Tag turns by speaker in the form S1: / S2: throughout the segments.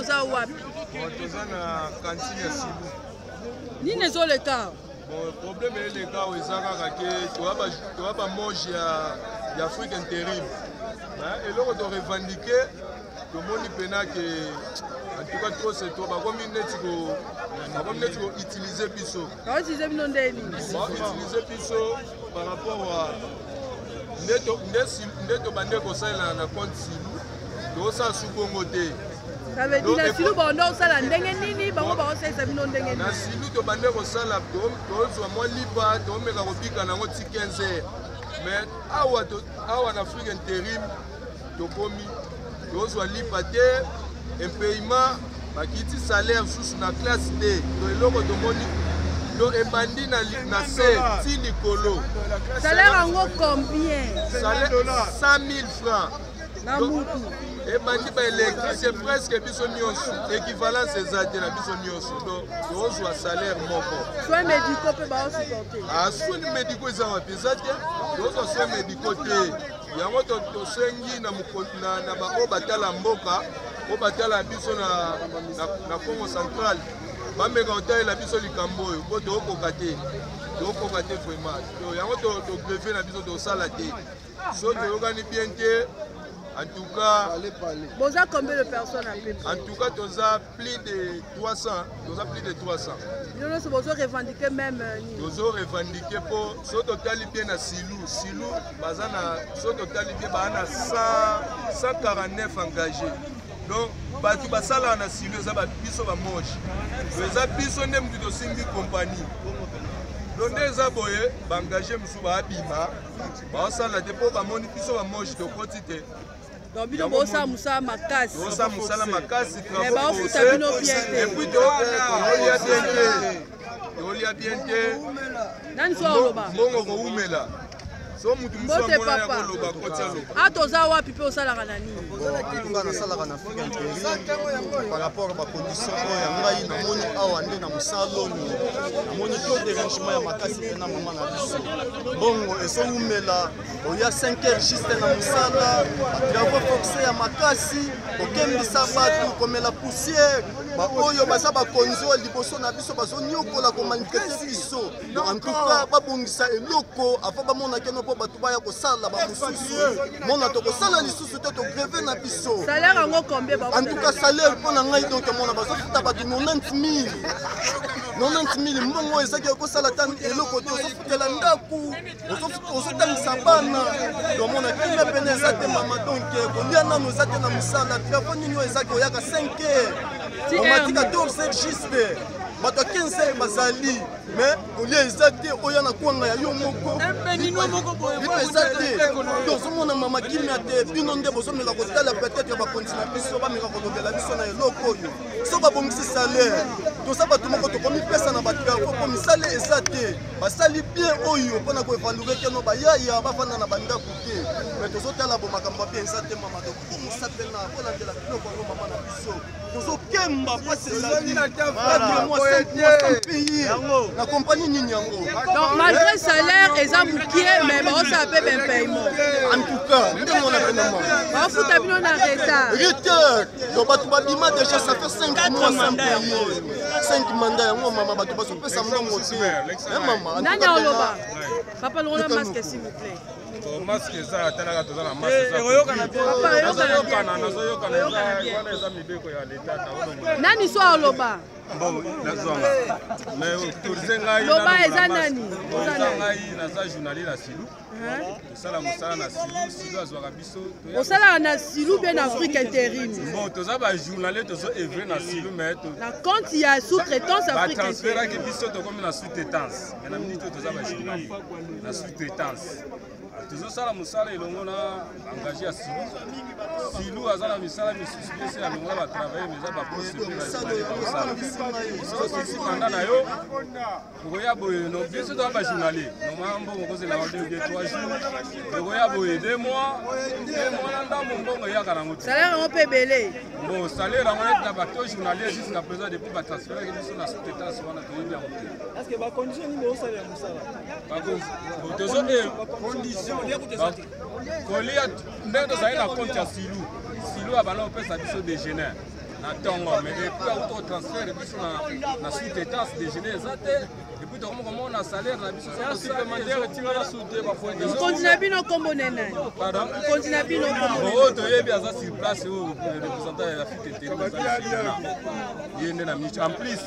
S1: Toza wapi?
S2: Bon, toza na cantine ya Silu.
S1: Nini ezoleka?
S2: Bon, problème eleka awa eza kaka ke toya bamoge ya, ya Afrique intérim. Eloko to revendiquer, tomoni mpena ke en tout cas trop c'est trop, bakomi neti ko bakomi neti ko utiliser biso.
S1: Bautiliser bino ndenge nini?
S2: Bautiliser biso par rapport à nde tobande kosalela na compte Silu, tozosala su bongo te.
S1: Ça veut dire na Silu bando osala ndenge nini, bango baosalisa bino ndenge nini?
S2: Na Silu tobande kosala, tozwa mwa lipa, tomeka kobika nango ti 15 heures, mais awa, awa na Afrique intérim tokomi tozwa lipa te, impayement, bakiti salaire susu na classe te. To eloko tomoni do ebandi na se ti likolo.
S1: Salaire yango combien?
S2: Salaire 100 000 francs
S1: na mutu.
S2: Ebandi baélectricien, presque biso nyonso équivalence eza te na biso nyonso, donc tozwa salaire moko.
S1: Soins médicaux mpe baosupporte?
S2: Ah, soins médicaux eza wapi? Eza te, tozwa soins médicaux te. Yango tosengi na baoyo batala mboka, oyo batala biso na Congo central, bameka kotalela biso likambo oyo, mpo tokokoka te, tokokoka te vraiment. Yango togreve na biso, tosala te so toyokani bien te. En tout cas,
S1: boza combien de personnes à peu près?
S2: En tout cas, toza plus de 300, toza plus de 300.
S1: Bino nyonso bozo revendiquer même nini?
S2: Tozo revendiquer mpo so totali bien na Silu, Silu baza na, so totali bien, baa na 149 engagé. Donc bato basalaka na Silu eza biso bamoge, eza biso nde motu tosimbi compagnie. Donc nde eza boye, baengage mosusu baabima, baosala te mpo bamoni biso bamoge tokoti te.
S1: Donc bino bosala mosala makasi.
S2: Tosala mosala makasi.
S1: Mais baofuta bino bien te.
S2: Et puis tolia bien te, tolia bien te.
S1: Nani so aloba?
S2: Mbongo kowumela so mutu mosusu
S1: Mbote,
S2: amona ya
S1: papa.
S2: koloba, koti aloba.
S1: A toza wapi mpe osalaka na nini?
S3: Nga nasalaka na Afrique intérim. Par rapport a bacondition oyo ya ngai namoni awa nde na mosala oyo, namoni trop dérangement ya makasi mpena, mama na biso. Mbongo ezowumela, oya 5 heures juste na mosala, batravaux forcé ya makasi, kokembisa bato, komela poussière. Baoyo baza bakonzi oyo liboso na biso bazoniokola, komaltraiter biso. Donc en tout cas babongisa eloko avant bamona keno mpo bato baya kosala bamosusu mona tokosala lisusu te, togreve na biso.
S1: Salaire yango combien?
S3: En tout cas salaire mpo na ngai, donc mona bazofuta bato 90 000, 90 000. Mbongo oyo ezaki ekosala ta eloko te, ozofutela ndako, ozotangisa bana, domona kimia pene eza te, mama. Donc kolia nano eza te na mosala. Travaux nini oyo ezaki? Oyaka 5 heures, omati 14 heures juste, bato ya 15 heures bazali, mais kolia eza te. Oya na kwanga ya yo moko, lipa eza te. Tozomona mama kimia te. Bino nde bozomeka kotala, peut-être bakonzi na biso bameka kolobela biso na eloko oyo. So babongisi salaire, toza bato moko tokomipesa na batravaux mpo misala eza te. Basali bien oyo mpona koévaluer keno bayaya bafanda na bandako te, mais tozotala bo makambo ya bien eza te, mama. Tokomosa pena kolandela biloko yango, mama na biso. Tozokemba, mpasi ezali. 4 mois, 5 mois sans payer na compagnie nini yango?
S1: Donc malgré salaire eza mokie, mais baosala mpe baimpayement.
S3: En tout cas ndenge wana pena, mama.
S1: Baofuta bino na retard.
S3: Retard. Donc bato babima déjà, ça fait 5 mois sans payer, 5 mandat yango, mama. Bato bazopesa mbongo te, Eh, mama, en tout
S1: Nani
S3: cas,
S1: aloba? Papa, longola masque, s'il vous plaît.
S4: Masque eza, atalaka, toza na masque.
S1: Papa, oyokana bien.
S4: Nazoyokana, nazoyokana.
S1: Oyokana bien.
S4: Wana eza mibeko ya leta, naolongola.
S1: Nani so aloba?
S4: Bon, nazwanga, mais autorise ngai.
S1: Loba,
S4: nalongola
S1: eza
S4: masque.
S1: nani?
S4: Bon,
S1: Oza
S4: eza
S1: nani?
S4: ngai, naza journalier na Silu.
S1: Hein?
S4: Tosala mosala na Silu, Silu azwaka biso
S1: Osalaka na Silu mpe na Afrique intérim?
S4: Bon, toza bajournalier, tozo œuvre na Silu, mais
S1: Na compte ya sous-traitance Afrique
S4: batransferaki
S1: intérim.
S4: biso, tokomi na sous-traitance, mais na minute oyo toza bajournalier na sous-traitance. Tozosala mosala elongo na engagé ya Silu. Silu aza na misala misusu mpe se alongola batravaille, mais eza baposte mpe bajournalier bakosala. Soki osisi mandat na yo, okoya boye. No, biso toza bajournalier, normalement mbongo okozelaka 2 bien 3 jours, okoya boye 2 mois, 2 mois na ndambo, mbongo eyaka nango te.
S1: Salaire yango mpe ebele?
S4: Bon, salaire yango neti na bato journalier jusqu'à présent, depuis batransferaki biso na sous-traitance wana, toyebi yango te.
S5: Est-ce que bacondition nini bozosalela mosala?
S4: Tozo kolia ndenge tozali na compte ya Silu. Silu abanda kopesa biso déjeuner. Na ntongo, mais depuis auto transfert biso na sous-traitance, déjeuner eza te. Et puis tokomi komona salaire na biso
S2: supplémentaire etikala su te.
S1: Mokonzi na bino nkombo ne nani?
S4: Pardon?
S1: Mokonzi na bino nkombo?
S4: Oyo toyebi aza sur place, oyo représentant ya Afrique intérim aza ye nde na minute. En plus,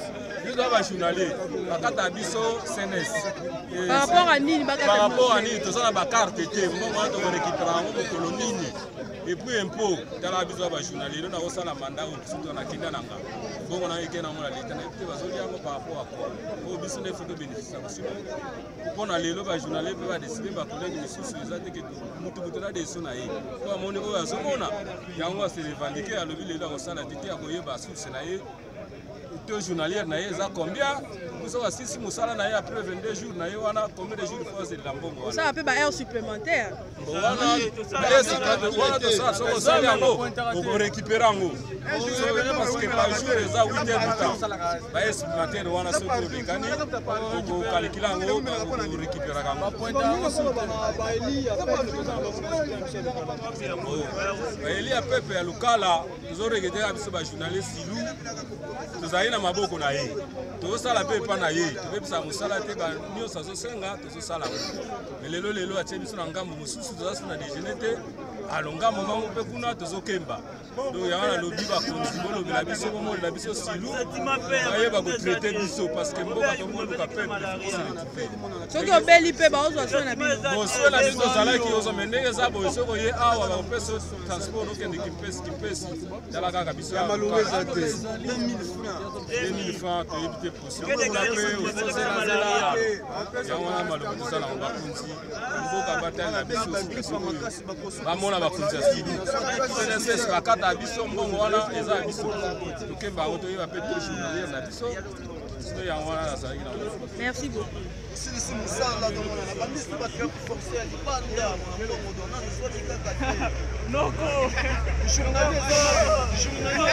S4: biso toza bajournalier, bakata biso CNS.
S1: Par rapport à nini?
S4: Par rapport à nini? Toza na bacarte te. Mbongo wana tokorécupéra yango mokolo nini? Et puis impôt, tala, biso ya bajournalier, lelo nakosala mandat oyo surtout nakenda na nga mbongo na eke nango na leta, nayebi te bazolia yango par rapport à quoi. Oyo biso nde faut tobénéficie yango. Sino mpona lelo bajournalier mpe badécider, bacollègue misusu eza te ke mutu mutu na décision na ye, po amoni oyo azomona yango ase revendiquer, alobi lelo akosala te te, akoyeba source na ye to journalière na ye eza combien. Soki asisi mosala na ye après 22 jours na ye wana, combien de jours faut azelela mbongo wana?
S1: Osala mpe ba heure supplémentaire?
S4: Wana tosala, soki osali yango okorécupérer yango, parce que par jour eza 8 heures du temps. Baheure supplémentaire wana, soki olekani, okokalkula yango, okorécupéraka yango. Baeli ya pepe ya Lukala, tozoregretter biso bajournaliste. Silu tozali na maboko na ye, tozosala mpe epa na ye, tobebisaka mosala te, nyonso azosenga tozosala yango. Mais lelo lelo atie biso na ngambo mosusu, toza so na déjeuner te. Alo ngambo mango mpe kuna tozokemba. Donc yango nalobi, bakonzi bolobela biso, bomonela biso Silu, bayeba kotraiter biso, parce que mboka tomoluka, peuple faut se retrouver.
S1: Soki obeli mpe, baozwa soin na bino?
S4: Boswe na biso ozalaki ozwa, mais ndenge eza boye, soki oye awa, bakopesa transport okende Kimpesi. Kimpesi, tala kaka biso
S2: ya malongo eza te.
S4: 2000 francs, toyebi te possible kuna mpe ozozelazela. Yango wana maloba tosalaka, bakonzi mboka batalela biso sikoyo, bamona bakonzi ya Silu, CNSS bakata biso mbongo wana eza ya biso, tokemba yango, toyeba mpe taux journalière na biso. Sino yango wana nazalaki nango.
S1: Merci beaucoup.
S3: Osilisi mosala, tomona na bandisi bato force ya libanda, mbongo donani soki kaka te. Journalier, journalier.